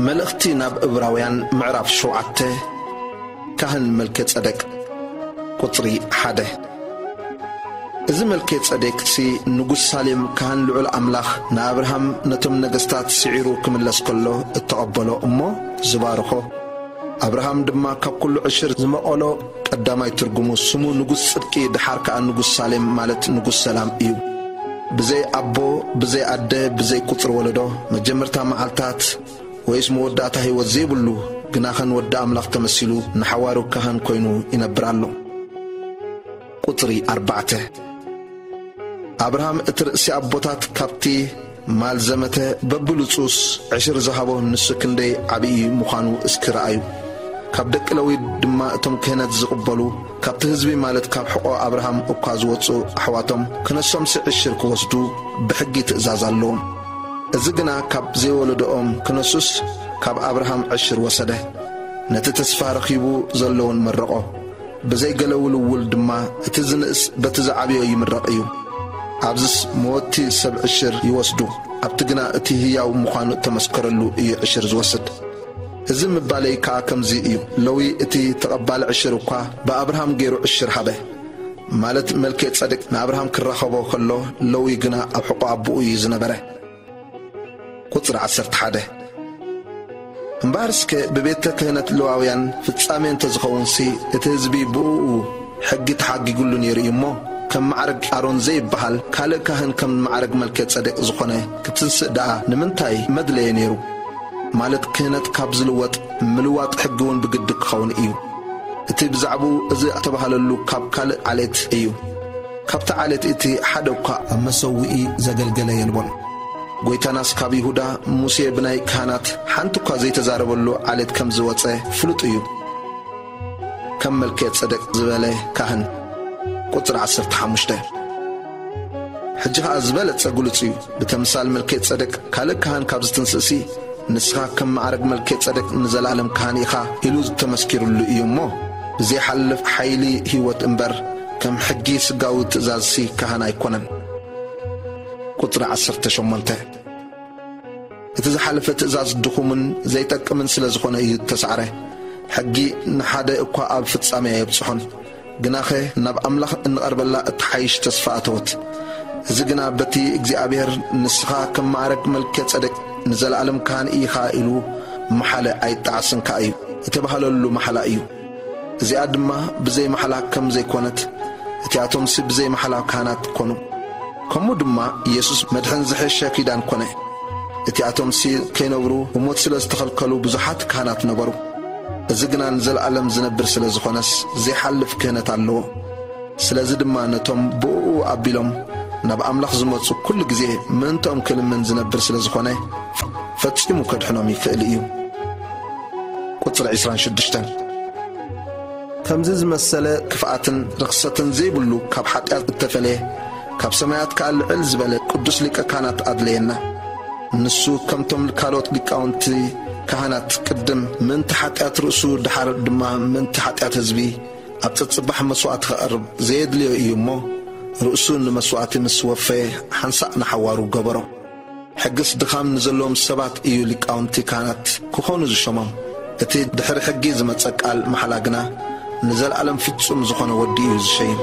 መልእኽቲ ናብ ዕብራውያን ምዕራፍ ሸውዓተ። ካህን መልከ ጸደቅ። ቁጽሪ ሓደ። እዚ መልከ ጸዴቅሲ ንጉስ ሳሌም ካህን ልዑል ኣምላኽ ንኣብርሃም ነቶም ነገስታት ስዒሩ ክምለስ ከሎ እተቐበሎ እሞ ዝባርኾ፣ ኣብርሃም ድማ ካብ ኩሉ ዕሽር ዝመቐሎ ቀዳማይ ትርጉሙ ስሙ ንጉስ ጽድቂ፣ ደሓር ከኣ ንጉስ ሳሌም ማለት ንጉስ ሰላም እዩ። ብዘይ ኣቦ፣ ብዘይ ኣደ፣ ብዘይ ቁጽሪ ወለዶ፣ መጀመርታ መዓልታት ወይስ መወዳእታ ህይወት ዘይብሉ፣ ግናኸን ወዲ ኣምላኽ ተመሲሉ ንሓዋሩ ካህን ኮይኑ ይነብር ኣሎ። ቁጽሪ ኣርባዕተ። ኣብርሃም እቲ ርእሲ ኣቦታት ካብቲ ማል ዘመተ በብሉጹስ ዕሽር ዝሃቦ ንሱ ክንደይ ዓብዪ ምዃኑ እስኪ ረኣዩ። ካብ ደቂ ለዊ ድማ እቶም ክህነት ዝቕበሉ፣ ካብቲ ህዝቢ ማለት ካብ ሕቖ ኣብርሃም እኳ ዝወጹ ኣሕዋቶም ክነሶምሲ ዕሽር ክወስዱ ብሕጊ ትእዛዝ ኣለዎም። እዚ ግና ካብ ዘይወለድኦም ክነሱስ ካብ ኣብርሃም ዕሽር ወሰደ። ነቲ ተስፋ ረኺቡ ዘለውን መረቖ። ብዘይ ገለ ውልውል ድማ እቲ ዝንእስ በቲ ዝዓብዮ ይምረቕ እዩ። ኣብዝስ መወቲ ሰብ ዕሽር ይወስዱ፣ ኣብቲ ግና እቲ ህያው ምዃኑ እተመስከረሉ እዩ ዕሽር ዝወስድ። እዚ ምባለይ ከኣ ከምዚ እዩ። ለዊ እቲ ተቐባሊ ዕሽር እኳ ብኣብርሃም ገይሩ ዕሽር ሃበ። ማለት መልከ ጸድቅ ንኣብርሃም ክራኸቦ ከሎ ለዊ ግና ኣብ ሕቖ ኣቦኡ እዩ ዝነበረ። ቁጽሪ ዓሰርተ ሓደ። እምበኣር እስከ ብቤተ ክህነት ለዋውያን ፍጻሜ እንተ ዝኸውንሲ፣ እቲ ህዝቢ ብእኡ ሕጊ ተሓጊጉሉ ነይሩ እዩ እሞ፣ ከም ማዕረግ ኣሮን ዘይበሃል ካልእ ካህን ከም ማዕረግ መልከ ጸዴቅ ዝኾነ ክትንስእ ደኣ ንምንታይ መድለየ ነይሩ? ማለት ክህነት ካብ ዝልወጥ ምልዋጥ ሕጊ እውን ብግዲ ክኸውን እዩ። እቲ ብዛዕባኡ እዚ እተባህለሉ ካብ ካልእ ዓሌት እዩ። ካብቲ ዓሌት እቲ ሓደ እኳ ኣብ መሰውኢ ዘገልገለ የልቦን። ጐይታናስ ካብ ይሁዳ ሙሴ ብናይ ካህናት ሓንቲ እኳ ዘይተዛረበሉ ዓሌት ከም ዝወጸ ፍሉጥ እዩ። ከም መልከ ጸደቅ ዝበለ ካህን። ቁጽሪ ዓሰርተ ሓሙሽተ። ሕጂ ኸኣ ዝበለጸ ግሉጽ እዩ። ብተምሳል መልከ ጸደቅ ካልእ ካህን ካብ ዝትንስእሲ፣ ንስኻ ከም ማዕረግ መልከ ጸደቅ ንዘለኣለም ካህን ኢኻ ኢሉ ዝተመስኪሩሉ እዩ እሞ፣ ብዘይሓልፍ ሓይሊ ህይወት እምበር፣ ከም ሕጊ ስጋዊ ትእዛዝሲ ካህን ኣይኮነን። ቁጽሪ ዓሰርተ ሸሞንተ። እቲ ዝሓለፈ ትእዛዝ ድኹምን ዘይጠቅምን ስለ ዝኾነ እዩ እተሳዕረ። ሕጊ ንሓደ እኳ ኣብ ፍጻሜ ኣየብጽሖን፣ ግናኸ ናብ ኣምላኽ እንቐርበላ እትሓይሽ ተስፋ ኣተወት። እዚ ግና በቲ እግዚኣብሔር ንስኻ ከም ማዕረግ መልከ ጸደቅ ንዘለኣለም ካህን ኢኻ ኢሉ መሓለ ኣይጠዓስን ከኣ እዩ እተባህለሉ መሓላ እዩ። እዚኣ ድማ ብዘይ መሓላ ከም ዘይኮነት፣ እቲኣቶምሲ ብዘይ መሓላ ካህናት ኮኑ። ከምኡ ድማ ኢየሱስ መድሕን ዝሐሸ ኪዳን ኮነ። እቲኣቶምሲ ከይነብሩ ብሞት ስለ ዝተኸልከሉ ብዙሓት ካህናት ነበሩ። እዚ ግና ንዘለኣለም ዝነብር ስለ ዝኾነስ ዘይሓልፍ ክህነት ኣለዎ። ስለዚ ድማ ነቶም ብእኡ ኣቢሎም ናብ ኣምላኽ ዝመጹ ኩሉ ግዜ ምእንትኦም ክልምን ዝነብር ስለ ዝኾነ፣ ፈጺሙ ከድሕኖም ይኽእል እዩ። ቁጽሪ ዕስራን ሽዱሽተን። ከምዚ ዝመሰለ ክፍኣትን ርኽሰትን ዘይብሉ ካብ ሓጢኣት እተፈልየ፣ ካብ ሰማያት ከኣ ልዕል ዝበለ ቅዱስ ሊቀ ካህናት ኣድለየና። ንሱ ከምቶም ካልኦት ሊቃውንቲ ካህናት ቅድም ምእንቲ ሓጢኣት ርእሱ፣ ደሓር ድማ ምእንቲ ሓጢኣት ህዝቢ ኣብ ጸጽባሕ መስዋእቲ ከቕርብ ዘየድልዮ እዩ እሞ፣ ርእሱ ንመስዋእቲ ምስ ወፈየ ሓንሳእ ንሓዋሩ ገበሮ። ሕግስ ድኻም ንዘለዎም ሰባት እዩ ሊቃውንቲ ካህናት ክኾኑ ዝሾሞም። እቲ ድሕሪ ሕጊ ዝመጸ ቃል መሓላ ግና ንዘለኣለም ፍጹም ዝኾነ ወዲ እዩ ዝሸይም።